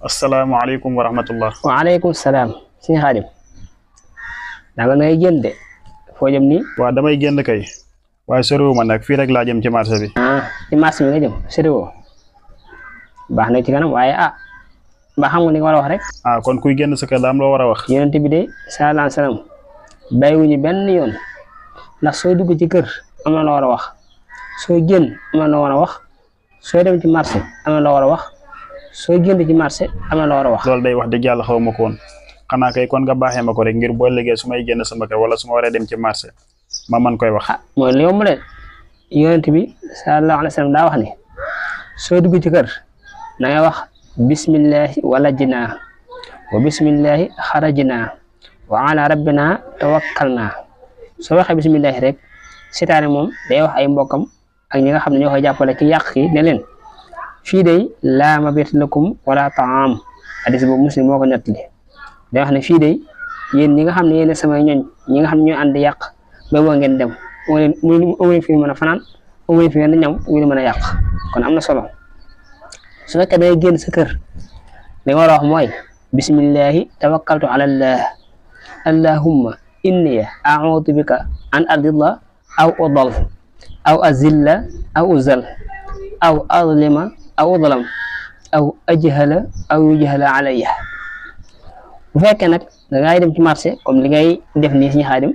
asalaamaaleykum wa rahmatullah. waaleykum salaam sëñ Xaadim naka ngay génn de foo jëm nii. waaw damay génn kay waaye soriwuma nag fii rek laa jëm ci marché bi. ci marché bi nga jëm soriwoo baax na ci kanam waaye ba xam nga li nga war a wax rek. kon kuy génn sa kër daam loo war a wax. yonent bi de sallallahu alayhi wa sallam bàyyiwuñu benn yoon ndax sooy dugg ci kër am na loo war a wax sooy génn am na loo war a wax sooy dem ci marché am na loo war a wax sooy génn ci marché am na loo war a wax. loolu day wax dëgg yàlla xaw ma ko woon xanaa kay kon nga baaxee ma ko rek ngir boo liggéey su may génn sama kër wala su ma waree dem ci marché ma man koy wax. mooy lu yomb leen yonent bi sallallahu alayhi wa sallam daa wax ne sooy dugg ci kër da ngay wax bismillahi walajnaa wa bismillahi xarajnaa wa ala rabbina tawakkalnaa soo waxee bismillahi rek seytaane moom day wax ay mbokkam ak ñi nga xam ne ñoo koy jàppale ci yàq yi ne leen fii day laa mabit lakum wala taam hadis boobu muslim moo ko nettali day wax ne fii day yéen ñi nga xam ne yéen samay ñoñ ñi nga xam ne ñooy ànd yàq ba boo ngeen dem amuleen fi mën a fanaan amuleen fi ngeen ñam ñu mën a yàq kon am na solo su fekkee day génn sa kër li nga war a wax mooy bismillahi tawakkaltu ala allah allahumma inni a'udhu bika an adilla aw udal aw azilla aw uzal aw azlima aw udlam aw ajhala aw yujhala alayya bu fekkee nag da ngay dem ci marché comme li ngay def nii Sëñ Xaadim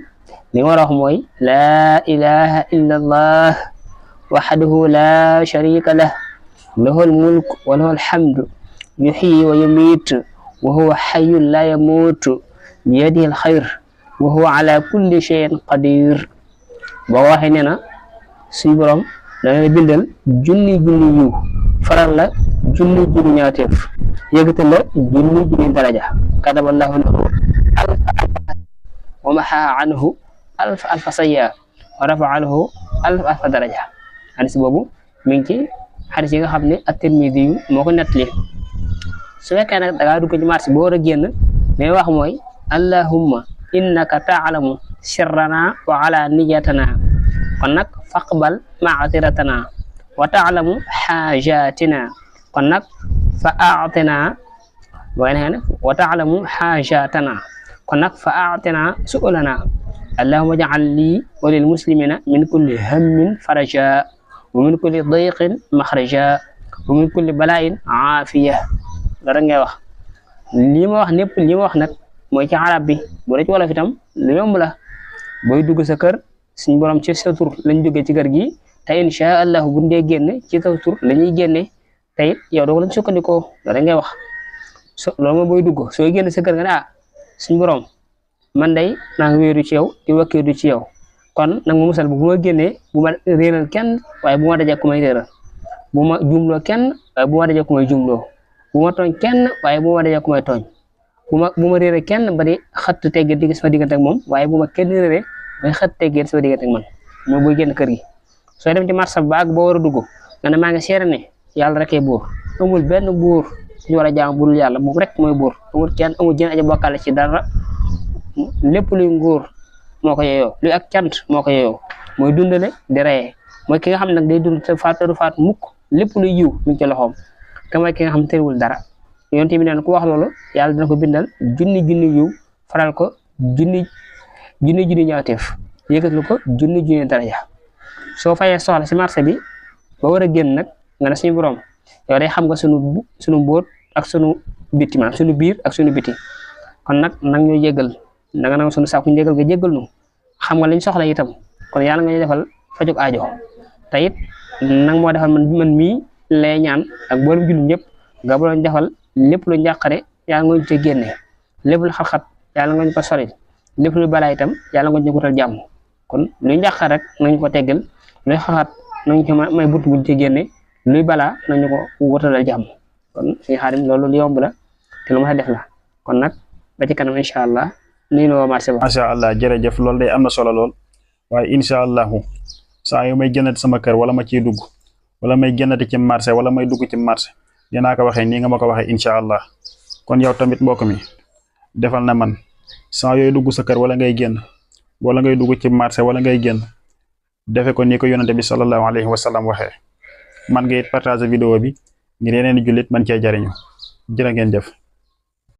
li nga war a wax mooy laa ilaha illa allah wahdahu la sharika lah lahul mulk wa lahul hamdu yuhyi wa yumiitu wa huwa hayyun la yamuutu biyadihi alxayr wa huwa ala kulli shay'in qadir boo waxee nee na suñu borom dana la bindal junni yiw faral la junni ñaawteef yëgatal la junni daraja kataballahu lahu wa maha anhu alfa sayya wa rafa'a lahu alfa daraja hadis boobu mi ngi ci hadis yi nga xam ne at-Tirmidhi yu moo ko nettali su fekkee nag da ngaa dugg ci marché boo war a génn li wax mooy allahumma innaka ta'lamu sirrana wa alaniyatana kon nag faqbal ma'ziratana wa ta'lamu hajatina kon nag fa a'tina wa ta'lamu hajatana kon nag fa a'tina su'lana allahumma ij'al li wa lil muslimina min kulli hammin faraja wa min kulli dayqin makhraja wa min kulli bala'in afiya dara ngay wax lii ma wax népp lii ma wax nag mooy ci arab bi bu dee ci wolof itam lu yomb la booy dugg sa kër suñu borom ci sa tur lañ jógee ci kër gi te insha allah bu ndee génn ci sa tur la ñuy génne te it yow doo lañ sukkandikoo dara ngay wax loolu mooy booy dugg sooy génn sa kër nga ne suñu borom man day naa ngi wéeru ci yow di wakkeedu ci yow kon nag mu musal bu ma génnee bu ma réeral kenn waaye bu ma dajee ku may réeral bu ma jumloo kenn waaye bu ma dajee ku may jumloo bu ma tooñ kenn waaye bu ma dajee ku may tooñ bu ma réere kenn ba di xëtt teggeel di sama diggante ak moom waaye bu ma kenn réere ba xëtt teggeel sama diggante ak man mooy booy génn kër gi sooy dem ci marché ba ak boo war a dugg nga ne maa ngi seere ne yàlla rekee buur amul benn buur ñu war a jaam budul yàlla moom rek mooy buur amul kenn amul jën aja bokkale ci dara lépp luy nguur moo ko yeyoo luy ak cant moo ko yeyoo mooy dundale di reyee mooy ki nga xam ne nag day dund te faatu mukk lépp luy yiw mi ngi ci loxoom te mooy ki nga xam ne tëriwul dara yonent bi neen ku wax loolu yàlla dina ko bindal junni yiw faral ko junni ñaawteef yëkkatlu ko junni daraja soo fayee soxla si marché bi ba war a génn nag nga ne suñu borom yow day xam nga sunu mbóot ak sunu biti maanaam sunu biir ak sunu biti kon nag ñoo jéggal da nga nag sunu sàkku njéggal nga jéggal nu xam nga liñ soxla itam kon yàlla nga ñu defal fajug aajo te it nag moo defal man mii lay ñaan ak boolem jullit ñëpp nga booloon defal lépp lu njàqare yàlla nga ñu ci génne lépp lu xat-xat yàlla nga ñu ko sori lépp lu balaa itam yàlla nga ñu ko wutal jàmm kon luy njàqare rek nañu ko teggal luy xat-xat nañu ko may bunt buñ ci génne luy balaa nañu ko wutalal jàmm kon Sëñ Xaadim loolu lu yomb la te lu ma def la kon nag ba ci kanam incha allah nii la marché ba. macha allah jërëjëf loolu day am na solo lool waaye incha allahu saa yu may génnati sama kër wala ma ciy dugg wala may génnati ci marché wala may dugg ci marché dinaa ko waxee nii nga ma ko waxee incha allah kon yow tamit mbokk mi defal na man saa yooyu dugg sa kër wala ngay génn wala ngay dugg ci marché wala ngay génn defe ko nii ko yonente bi sallallahu alayhi wa sallam waxee man nga it partager vidéo bi ngir yeneen jullit man cee jariñu jërë ngeen jëf.